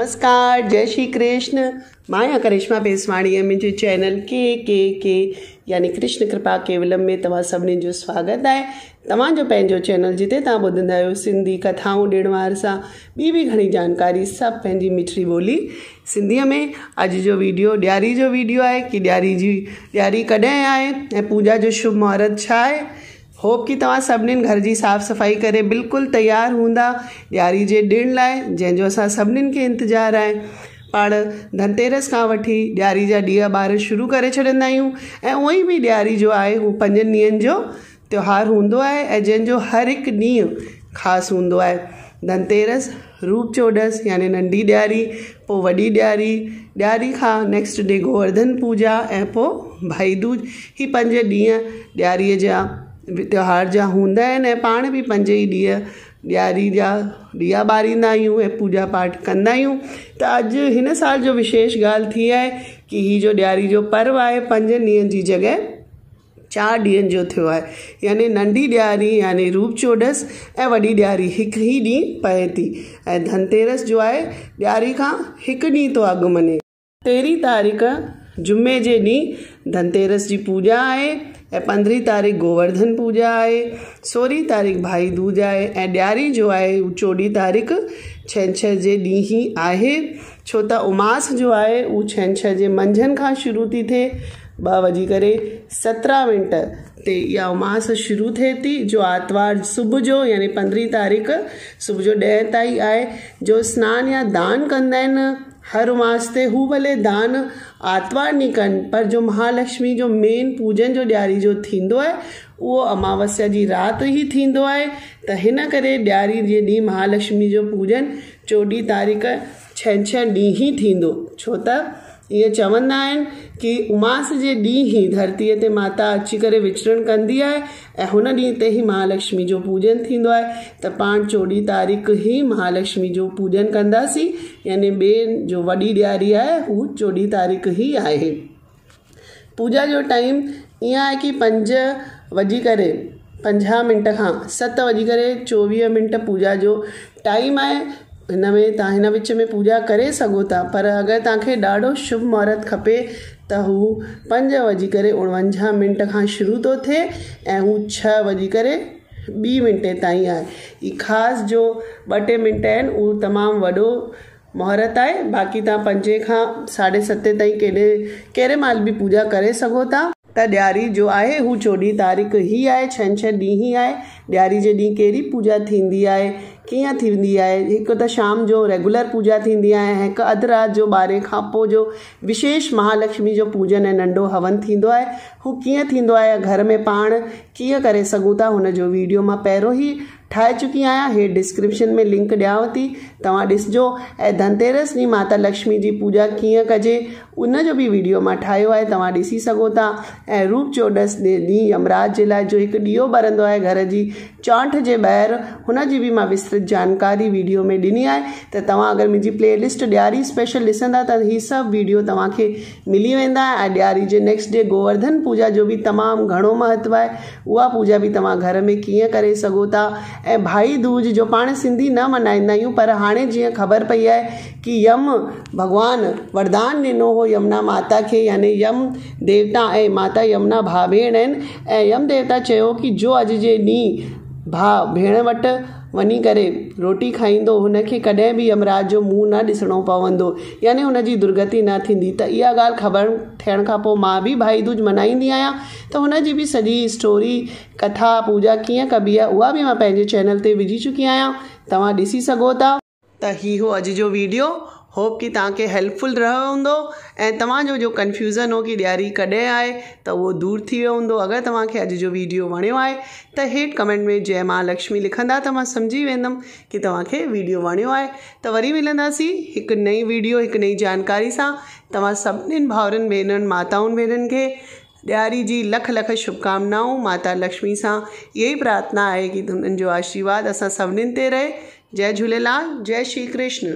نمسڪار جئي شري ڪرشن مان آهيان ڪرشما پيسواڻي ۽ منهنجي چينل ڪي ڪي ڪي يعني ڪرشن ڪرپا ڪيولم ۾ توهان سڀني جو سواگت آهي توهان جو پنهنجو چينل جتي توهان ٻڌندا آهيو سنڌي ڪٿائون ڏڻ وار سان ٻي به گهڻي جانڪاري سڀ پنهنجي مٺڙي ٻولي سنڌيء ۾ اڄ جو ويڊيو ڏياري جو ويڊيو آهي ڪي ڏياري جي ڏياري ڪڏهن آهي ۽ پوڄا جو شڀ مهورت ڇا آهي هوپ ڪي توهان سڀنين گهر جي صاف صفائي ڪري بلڪل تيار هوندا ڏياري جي ڏڻ لاء جنهن جو اسان سڀنين کي انتظار آهي. پاڻ ڌنتيرس کان وٺي ڏياري جا ڏيئا ٻارڻ شروع ڪري ڇڏيندا آهيون ۽ اونئن ئي به ڏياري جو آهي هو پنجن ڏينهن جو تيوهار هوندو آهي ۽ جنهن جو هر هڪ ڏينهن خاص هوندو آهي. ڌنتيرس، روپ چوڏس يعني ننڍي ڏياري، پوء وڏي ڏياري، ڏياري کان نيڪسٽ ڊي گوورڌن پوڄا ۽ پوء ڀائي دوج هي پنج ڏينهن ڏياريء جا تيوهار جا هوندا آهن ۽ پاڻ به پنج ئي ڏينهن ڏياري جا ڏيئا ٻاريندا آهيون ۽ پوڄا پاٺ ڪندا آهيون ته اڄ هن سال جو وشيش ڳالهه ٿي آهي ڪي هي جو ڏياري جو پرو آهي پنجن ڏينهن جي جڳهه چار ڏينهن جو ٿيو آهي يعني ننڍي ڏياري يعني روپ چوڏس ۽ وڏي ڏياري هڪ ئي ڏينهن پئي ٿي ۽ ڌنتيرس جو آهي ڏياري کان هڪ ڏينهن ٿو اڳ مڃي. تيرهين تاريخ جمعي جي ڏينهن ڌنتيرس جي پوڄا آهي ۽ پندرهين تاريخ گوورڌن پوڄا آهي سورهين تاريخ ڀائي دوج آهي ۽ ڏياري جو آهي هو چوڏهين تاريخ ڇنڇر جي ڏينهن ئي آهي ڇو ته اماس جو آهي هو ڇنڇر جي منجهند کان شروع ٿي ٿئي ٻه وڄي ڪري 17 منٽ تي اها اماس شروع ٿئي ٿي جو آتوار صبح جو يعني پندرهين تاريخ صبح جو ڏهين تائين آهي جو سنان يا دان ڪندا آهن هر اماس تي هو ڀلي دان آتوار ڏينهن ڪن پر جو مهالڪشمي جو مين پوڄن جو ڏياري جو ٿيندو آهي اهو اماوسيا جي رات ئي ٿيندو آهي ته هن ڪري ڏياري جي ڏينهن مهالڪشمي جو پوڄن چوڏهين تاريخ ڇنڇر ڏينهن ئي ٿيندو ڇو ته ائين چوندا آهن ڪي اماس جي ڏينهن ئي ڌرتيء تي ماتا اچي ڪري وچرڻ ڪندي آهي ۽ هن ڏينهن تي ئي مهالڪشمي جو پوڄن ٿيندو آهي ته پاڻ چوڏهين تاريخ ئي مهالڪشمي جو پوڄن ڪنداسين يعني ٻئي جو وڏي ڏياري آهي هو چوڏهين تاريخ ئي آهي. پوڄا جو ٽائيم ائين آهي ڪي پنج وڄي ڪري 50 منٽ کان ست وڄي ڪري 24 منٽ پوڄا جو ٽائيم آهي هن ۾ توهان هن وچ ۾ پوڄا ڪري سگهو ٿا پر اگر توهان کي ڏاڍو شڀ مهورت کپي ته هو پنج وڄي ڪري 49 منٽ کان شروع ٿو ٿئي ۽ هو ڇهه وڄي ڪري ٻي منٽي تائين آهي هي خاص جو ٻه ٽي منٽ آهن اهو تمام وڏو مهورت آهي باقي توهان پنجين کان ساڍي ستين تائين ڪيڏي ڪهڙي مهل به پوڄا ڪري سگهو ٿا. ته ڏياري جو آهي هو چوڏهين تاريخ ئي آهي ڇنڇر ڏينهن ئي آهي ڏياري جي ڏينهن ڪهڙي پوڄا ٿيندي آهي ڪيئن ٿيندي آهي هڪ ته شام جو ريگولر پوڄا ٿيندي آهي ۽ هڪ اڌ رات جو ٻارهين کان پوء جو وشيش مهالڪشمي جو پوڄن ۽ ننڍو هون ٿيندو آهي هو ڪيئن ٿيندو آهي گهر ۾ پاڻ ڪيئن ڪري سگهون ٿا هن جو ويڊيو مان پهريون ئي ٺاهي چڪي آهيان هيٺ ڊسڪرپشن ۾ لنڪ ڏيانو ٿي توهان ڏسجو ۽ ڌنتيرس ڏينهن ماتا لڪشمي جي پوڄا ڪيئن ڪجي ان جو به ويڊيو مان ٺاهيو آهي توهان ڏسي سگهو ٿا ۽ روپ چوڏس جي ڏينهن يمراج جي لاء جو هڪ ڏيئو ٻرندو آهي گهر جي چانٺ جي ٻاهر هن جي به مان وسترت جانڪاري ويڊيو ۾ ڏني آهي ته توهان اگر منهنجي پلي لسٽ ڏياري اسپيشل ڏسندا ته هي سڀ ويڊيو توهان کي ملي ويندا ۽ ڏياري جي نيڪسٽ ڊي گوورڌن پوڄا جو به تمام گهڻو مهتو آهي اها پوڄا به توهان گهر ۾ ڪيئن ڪري سگهو ٿا ۽ ڀائي دوج جو پاڻ سنڌي نه ملهائيندا آهيون پر هاڻي جيئن خبر پئي آهي ڪي يم ڀڳوان وردان ڏنو هو يمنا ماتا کي يعني يم ديوتا ۽ ماتا يمنا ڀاء ڀيڻ آهن ۽ يم ديوتا چيو ڪي جو اڄ جي ڏينهن ڀاء ڀيڻ وٽ وڃي ڪري روٽي کائيندو هن کي ڪڏهن به يمراج جو منهن نه ڏسڻو پوندو يعني هن جي درگتي نه ٿيندي ته اها ڳالهه خبر ٿيڻ کان پوء مان به ڀائي دوج ملهائيندي آهيان ته هن جي به سڄي اسٽوري، ڪٿا، پوڄا ڪيئن ڪبي آهي اها به مان پنهنجي چينل تي وجهي چڪي آهيان توهان ڏسي سگهو ٿا. ته هي هو اڄ جو ويڊيو هوپ ڪي توهان کي هيلپ فل رهيو هوندو ۽ توهان جو جو ڪنفيوزن هو ڪي ڏياري ڪڏهن آهي ته اهو دور ٿي ويو هوندو اگر توهان کي اڄ جو ويڊيو وڻيو آهي ته هيٺ ڪمينٽ ۾ جئي مها لڪشمي لکندا ته مان سمجهي ويندم ڪي توهان کي ويڊيو وڻيو آهي ته وري ملنداسين هڪ نئين ويڊيو هڪ نئين جانڪاري سان توهان سڀنين ڀائرن ڀينرن ماتائن ڀينرن کي ڏياري جي لک لک شڀڪامنائون ماتا لڪشمي سان اها ئي پرارٿنا آهي ڪي انهن جو آشيرواد اسان سڀنين تي رهي جئي جهوليلال جئي شري ڪرشن.